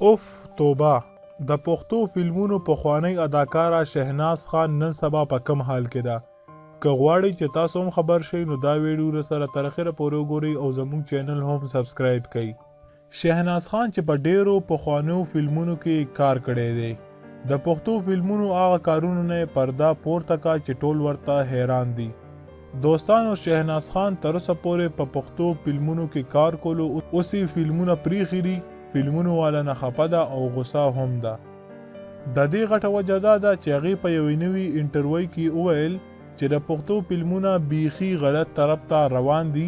اوف توبه، د پښتو فلمونو پخوانۍ اداکاره شهناز خان نن سبا په کوم حال کې ده؟ که غواړئ چې تاسو هم خبر شئ نو دا ویډیو راسره تر اخره پورې وګورئ او زموږ چینل هم سبسکرایب کړئ. شهناز خان چې په ډیرو پخوانیو فلمونو کې کار کړی دی، د پښتو فلمونو هغه کارونو نه یې پرده پورته کا چې ټول ورته حیران دي. دوستانو، شهناز خان تر اوسه پورې په پښتو فلمونو کې کار کولو، اوس یې فلمونه پریښي دي. فلمونو والا نه خپه ده او غوسه هم ده. د دې غټه وجه دا ده چې هغې په یوې نوي انټرویو کې وویل چې د پښتو فلمونه بیخي غلط طرف ته روان دي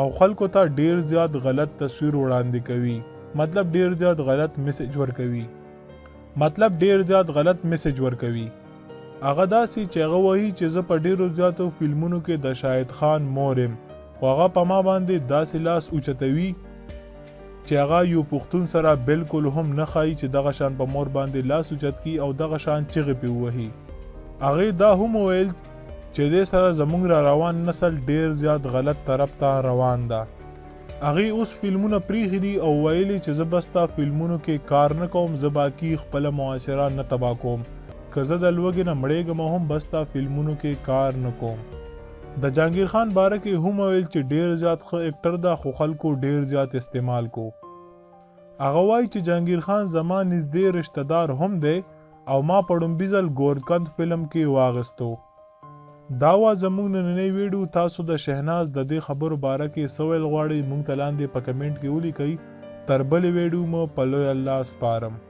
او خلکو ته ډیر زیات غلط تصویر وړاندې کوي، مطلب ډیر زیات غلط میسج ورکوي، مطلب ډیر زیات غلط میسج ورکوي. هغه داسې چې هغه وایي چې زه په ډیرو زیاتو فلمونو کې د شاهد خان مور یم، خو هغه په ما باندې داسې لاس اوچتوي چې هغه یو پښتون سره بالکل هم نه ښایي چې دغه شان په مور باندې لاس اوچت کړي او دغه شان چغې پې ووهي. هغې دا هم وویل چې دې سره زموږ را روان نسل ډیر زیات غلط طرف ته روان ده. هغې اوس فلمونه پریښي دي او ویلي چې زه بس تا فلمونو کې کار نه کوم، زه باقي خپله معاشره نه تباه کوم، که زه د لوږې نه مړېږم هم بس تا فلمونو کې کار نه کوم. د جهانګیر خان باره کې هم ویل چې ډیر زیات ښه اکټر ده، خو خلکو ډیر زیات استعمال کو. هغه وایي چې جهانګیر خان زما نږدې رشته دار هم دی او ما په ړومبي ځل ګورکند فلم کې واغستو. دا وه زموږ نننۍ ویډیو. تاسو د شهناز د دې خبرو باره کې څه ویل غواړئ؟ موږ ته لاندې په کمنټ کې ولیکئ. تر بلې ویډیو مو په لوی الله سپارم.